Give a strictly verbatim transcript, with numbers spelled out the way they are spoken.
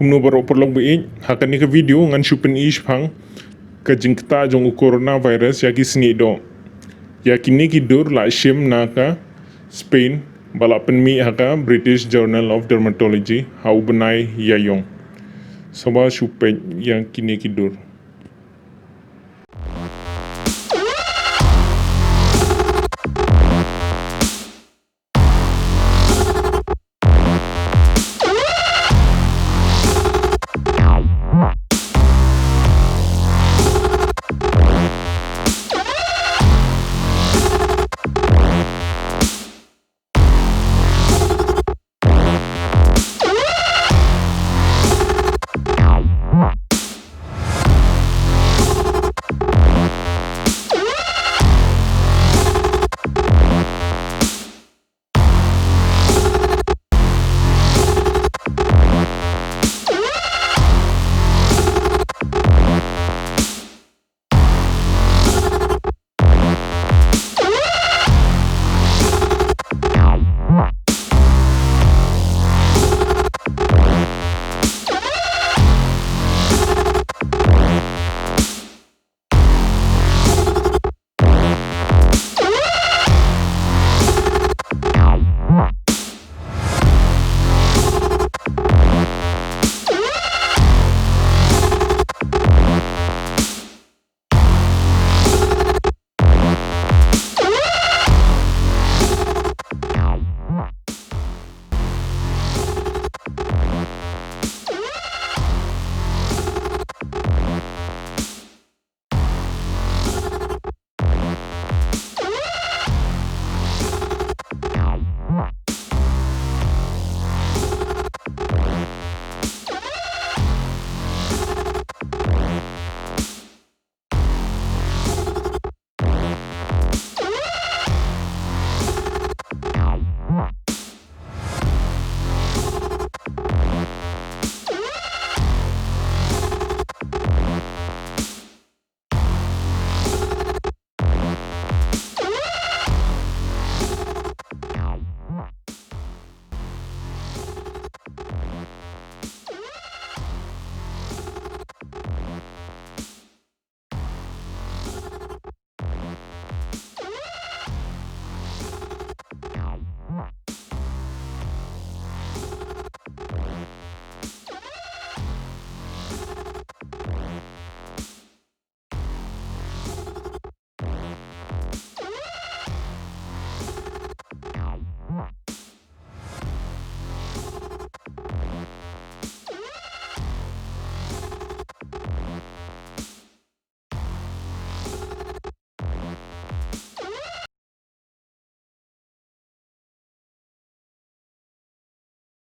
Kumno baroh paralok ba ïeit, ha kane ka video ngan shu pyni shaphang ka jingktah jong u coronavirus ïa ki snieh doh. Ïa kine ki dur la shim na ka Spain, ba la pynmih ha ka British Journal of Dermatology ha u bnai Ïaïong. Sngewbha shu peit ïa kine ki dur.